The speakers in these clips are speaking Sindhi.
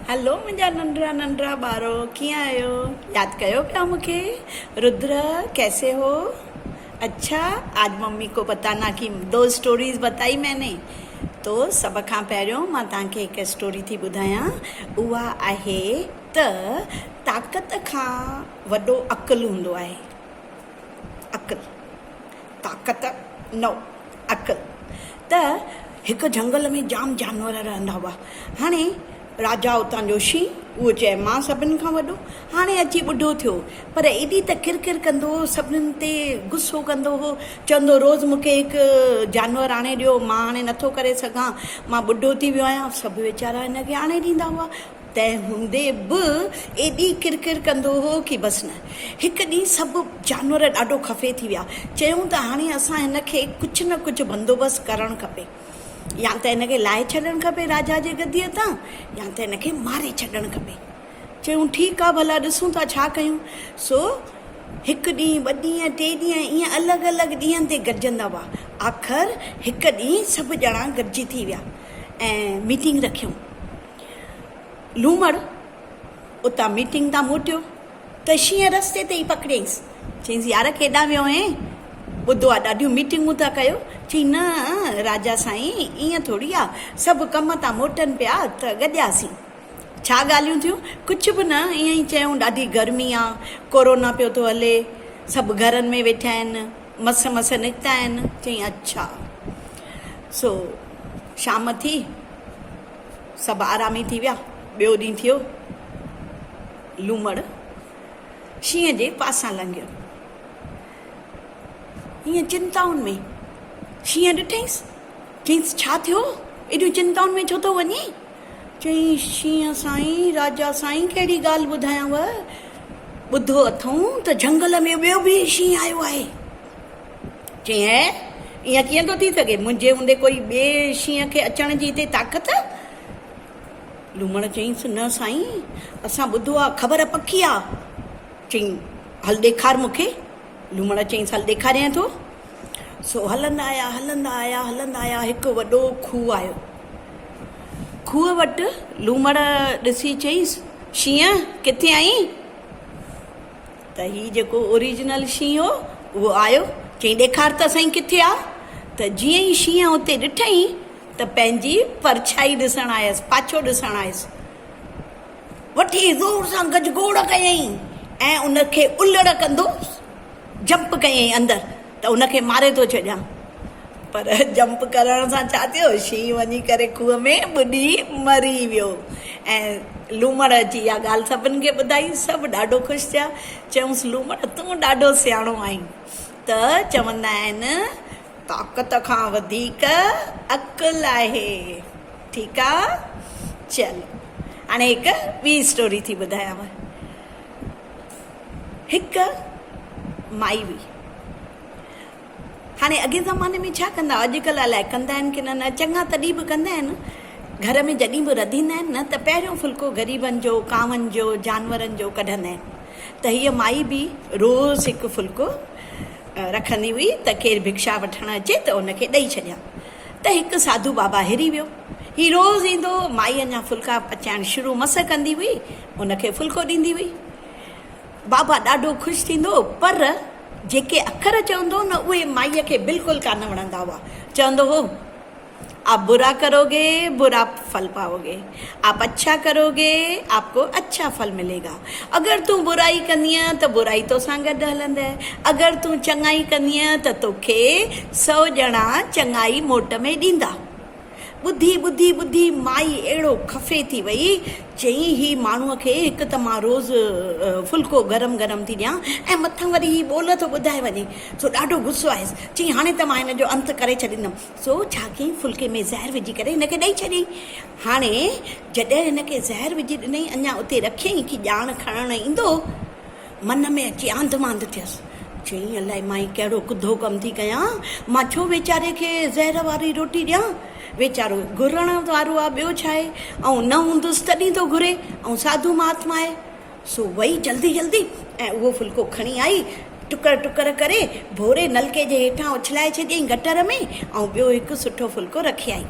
هلو منهنجا ننڍڙا ننڍڙا ٻارو ڪيئن آهيو ياد ڪيو پيا مون کي ردر ڪيسي هو اڇا آج ممي ڪو بتانا ڪي دو اسٽوريز بتائي مين ني تو سڀ کان پهريون مان توهان کي هڪ اسٽوري ٿي ٻڌايان اها آهي ته طاقت کان وڏو عقل هوندو آهي عقل طاقت نو عقل ته هڪ جهنگل ۾ جام جانور رهندا هئا. هاڻي راجا اتان جو شينهن، اهو چئي مان سڀني کان وڏو. هاڻي اچي ٻڍو ٿيو، پر ايڏي ته ڪر ڪر ڪندو هو، سڀني تي غصو ڪندو هو، چوندو روز مون کي هڪ جانور آڻي ڏيو، مان هاڻي نٿو ڪري سگهان، مان ٻڍو ٿي ويو آهيان. سڀ ويچارا هن کي آڻي ڏيندا هئا. تنهن هوندي به ايڏي ڪر ڪر ڪندو هو ڪي بس نه. هڪ ڏينهن سڀ جانور ڏاڍو خفي ٿي ويا. چيائون ته هاڻي اسان هن کي ڪجهه نه ڪجهه بندوبست ڪرڻ کپي. يا ته هن کي لاهي ڇڏڻ کپي راجا جي گديء تان يا ته هن کي ماري ڇڏڻ کپي. چيائون ٺيڪ آ ڀلا ڏسون ٿا ڇا ڪيون. سو هڪ ڏينهن، ٻه ڏينهن، ٽي ڏينهن ائين الڳ الڳ ڏينهن تي گڏجندا هئا. آخر هڪ ڏينهن سڀ ڄڻا گڏجي ٿي ويا ۽ ميٽنگ رکيائون. لومڙ اتان ميٽنگ تان موٽيو ته شينهن رستي تي ئي پڪڙيائينس. چيائينس، يار ڪيڏانهن ويو آهين؟ ٻڌو آ ڏاڍيون ميٽنگون ٿا ڪيو. چيائين، نه راجا سائين ائين ٿوري آ، سڀ ڪم تان موٽن پيا ته گڏياسين. ڇا ڳالهيون ٿيون؟ ڪجهه به نه، ائين ئي چيائون ڏاڍي گرمي آ، ڪورونا پيو ٿو هلي، سڀ گهرن ۾ ويٺا آهن، مس مس نڪتا آهن. چيائين، اڇا. سو شام ٿي. سڀ آرامي ٿي ويا. ٻيو ڏينهن ٿيو، لومڙ شينهن جي پاسان لنگهيو. ائين چنتائن ۾ شينهن ڏٺائينس، چيائينس، ڇا ٿيو؟ ايڏيون چنتائن ۾ ڇو ٿو وڃين؟ چيائين، شينهن سائين، راجا سائين، ڪهڙي ڳالهه ٻڌايانو؟ ٻڌو اٿئون ته جهنگل ۾ ٻيو به شينهن آيو آهي. چيائين، ائين ڪيئن ٿو ٿي سگهي؟ منهنجي هوندي ڪوئي ٻئي شينهن کي اچڻ جي هتي طاقت؟ لومڙ چيائينس، نه سائين، اسان ٻڌو آ، خبر پڪي آ. چيائين، هل ڏيکار مون کي. لومڙ چيائينس، هل ڏيکاريانء ٿو. سو هلندا آيا، هلندا آيا، هلندا آيا، هڪ وڏو کوهه آيو. کوهه وٽ لومڙ ڏسي چيائينس، شينهن، ڪٿي آهين؟ ته هي جيڪو اوريجنل شينهن هو اهو آيو، چيائين ڏيکار ته سائين ڪٿي آ؟ ته جيئن ئي شينهن اتي ڏٺئين ته پنهنجي پرڇائي ڏسڻ آيس، پاڇو ڏسڻ آيس. وٺي زور سان گجگوڙ ڪيائين ۽ ان کي الڙ ڪندو جمپ ڪيائين اندر ته ان کي ماري ٿو ڇڏيان. پر جمپ ڪرڻ سان ڇا ٿيو، شينهن وڃي ڪري کوهه ۾ ٻڏي مري ويو ۽ لومڙ اچي اها ڳالهه سڀن کي ٻڌائي، سڀ ڏاڍو خوش ٿيا، چيائونس لومڙ تون ڏاڍو سياڻو آهين ته چوندا آهن طاقت کان وڌيڪ عقل آهي. ٺيڪ آ چلو هاڻي هڪ ٻي اسٽوري ٿي ٻڌايانو. هڪ مائي هئي. هاڻي اڳئين زماني ۾ ڇا ڪندا هئا، اڄڪلهه الائي ڪندا آهن ڪي نه نه، چڱا تڏهن به ڪندا آهن، گهر ۾ جڏهن به رڌيندا آهن نه ته پهريون ڦلڪو غريبن جو، ڪانون جو، جانورن جو ڪڍندا آهن ته هيء مائي به روز هڪ ڦلڪو رکندي هئي ته ڪير ڀکشا وٺڻ اچي ته ان کي ڏئي ڇڏيان ته هڪ ساڌو بابا هري ويو. هي روز ايندو هو، مائي اڃا ڦلڪا پچائڻ شروع مس ڪندي هئي، ان کي ڦلڪو ڏيندي هئي. بابا ڏاڍو خوش ٿيندو هو پر جيڪي اکر چوندو هو نه اهي مائيء کي بلڪل ڪانه وڻندا هئا. چوندو هو، آپ برا ڪروگي برا ڦل پائوگي، آپ اڇا ڪروگي آپ ڪو اڇا ڦل ملي گا. اگر تون برائي ڪندينء ته برائي توسان گڏ هلندء، اگر تون چڱائي ڪندينء ته توکي سئو ڄڻا چڱائي موٽ ۾ ڏيندا. ٻڌي ٻڌي ٻڌي مائي اهڙو خفي ٿي وئي، چيائين هي ماڻهوء کي هڪ ته مان روز ڦلڪو گرم گرم ٿي ڏيان ۽ مٿان وري هي ٻول ٿو ٻڌائي وڃي، سو ڏاڍو غصو آيس، چيائين هاڻي ته مان هن جو انت ڪري ڇڏيندم، سو ڇا ڪيائين ڦلڪي ۾ زهر وجهي ڪري هن کي ڏئي ڇڏيائين. هاڻي جڏهن هن کي زهر وجهي ڏنائين اڃا اتي رکيائين ڪي ڄاڻ کڻڻ ايندو، من ۾ اچي آنڌ مانڌ ٿيس. چيائين، الائي مان هي ڪهڙو ڪڌو ڪم ٿي ڪيان، مان ڇو ويچاري کي زهر واري روٽي ڏيان؟ ويچارو گهرڻ وارو آ، ٻيو ڇاهي؟ آئون نه هوندس تڏهن ٿو گهري، آئون ساڌو مهاتما آهي. سو وئي جلدي جلدي ۽ اهو ڦلڪو کڻي آئي، ٽڪر ٽڪر ڪري ڀوري نلڪي جي هيٺان اڇلائي ڇڏيائين گٽر ۾ ۽ ٻيو هڪ سٺو ڦلڪو رکي آئي.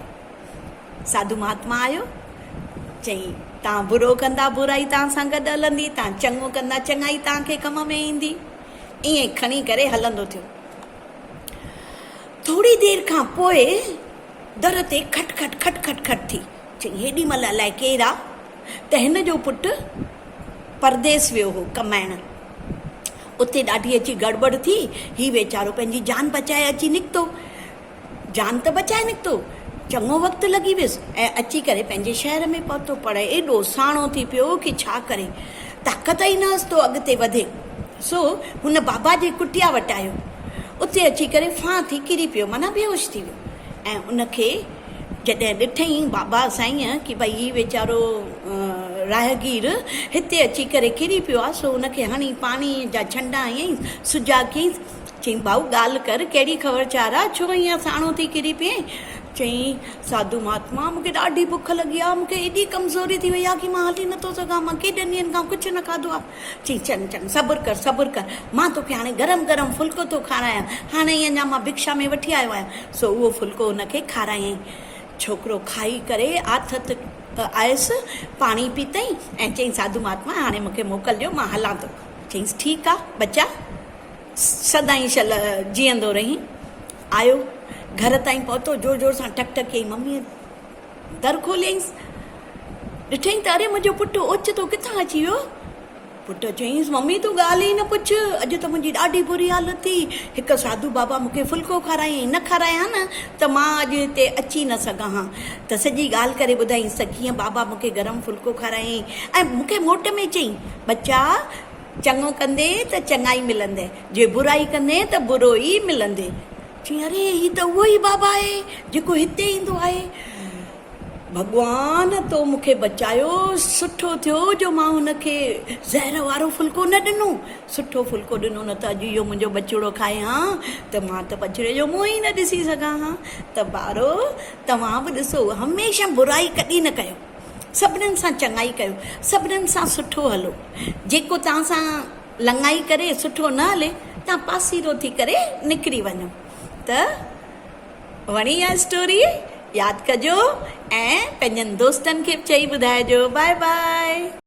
ساڌو مهاتما آيو. چيائين، توهان برو ڪندا برائي توهان سان گڏ هلندي، توهان چڱو ڪندا چڱائي توهان کي ڪم ۾ ايندي. ائين کڻي ڪري هلندو ٿيو. ٿوري دير کان پوء در تي کٽ کٽ کٽ کٽ کٽ ٿي. چيائين، هيڏي مهل الائي ڪير آ؟ ته هن جو پٽ پرديس ويو هو ڪمائڻ. اتي ڏاڍي اچي گڙٻڙ ٿي. هي ويچارو پنهنجي جان بچائي اچي نڪتو. جان ته بچائي نڪتو، چڱو وقت لڳي ويس ۽ اچي ڪري پنهنجي شهر ۾ پهتو، پر ايڏو ساڻو ٿي پيو ڪي ڇا ڪري، طاقت ئي نه هئس ٿو اڳتي وڌي. سو هن بابا جي ڪٽيا وٽ آيو. اتي اچي ڪري ڦانهه ٿي ڪري پيو، معنيٰ بيهوش ٿي ويو ۽ ان کي جڏهن ڏٺئين بابا سائينء ڪي ڀئي هي ويچارو راهگير هتي اچي ڪري ڪري پيو آهي، سو ان کي هڻي پاڻي جا ڇنڊا هنيائينس، سجاڳ ڪيائينس. چيائين، ڀائو ڳالهه ڪر، ڪهڙي خبر چار آ، ڇو ائين ساڻو ٿي ڪري پئين؟ چيائين، ساڌو مهاتما، مون کي ڏاڍي بک لڳي آ، مون کي ايڏي ڪمزوري ٿي وئي آ ڪي مان هلي نٿو سگهان، مان ڪيڏن ڏينهن کان ڪجهه نه کاڌو آ. چيائين، چڱ چڱ، صبر ڪر، صبر ڪر، مان توکي هاڻي گرم گرم ڦلڪو ٿو کارايان، هاڻي ئي اڃا مان بکشا ۾ وٺي آيو آهيان. سو اهو ڦلڪو هن کي کارايائين. ڇوڪرو کائي ڪري آٿت آيس، پاڻي پيتائين ۽ چيائين، ساڌو مهاتما، هاڻي مون کي موڪل ڏيو، مان هلان ٿو. چيائينس، ٺيڪ آ، ٻچا! سدائين شل جيئندو رهين. آيو، گهر تائين پهتو، زور زور سان ٺڪ ٺڪ ڪيائين. مميء در کوليائينس. ڏٺائين ته اري منهنجو پٽ اوچتو ڪٿان اچي ويو؟ پٽ چيائينس، ممي تون ڳالهه ئي نه پڇ، اڄ ته منهنجي ڏاڍي بري حالت ٿي. هڪ ساڌو بابا مون کي ڦلڪو کارايائين، نه کارائي ها نه ته مان اڄ هتي اچي نه سگهان ها. ته سڄي ڳالهه ڪري ٻڌائينس ته ڪيئن بابا مون کي گرم ڦلڪو کارايائين ۽ مون کي موٽ ۾ چيائين، ٻچا! چڱو ڪندين ته چڱائي ملندئي، جي برائي ڪندين ته برو ئي ملندئي. چيائين، اري هي ته اهو ئي بابا آهي، جيڪو هتي ايندو آهي. ڀڳوان تو مون کي بچايو، سٺو ٿيو جو مان هن کي زهر وارو ڦلڪو نه ڏنو، سٺو ڦلڪو ڏنو نه ته اڄ اهو منهنجو ٻچڙو کائي ها ته مان ته ٻچڙي جو منهن ئي نه ڏسي سگهان ها. ته ٻارو توهان به ڏسو هميشه برائي ڪڏهن نه ڪيو. سڀنين سان چڱائي ڪيو، سڀنين سان سٺو هلو. جيڪو توهان سان لڱائي ڪري سٺو نه هلي، توهان پاسيرو ٿي ڪري نڪري وڃو. ته وڻي اها اسٽوري؟ ياد ڪجو ۽ پنهنجن دوستن کي به چئي ٻڌائجو. Bye bye.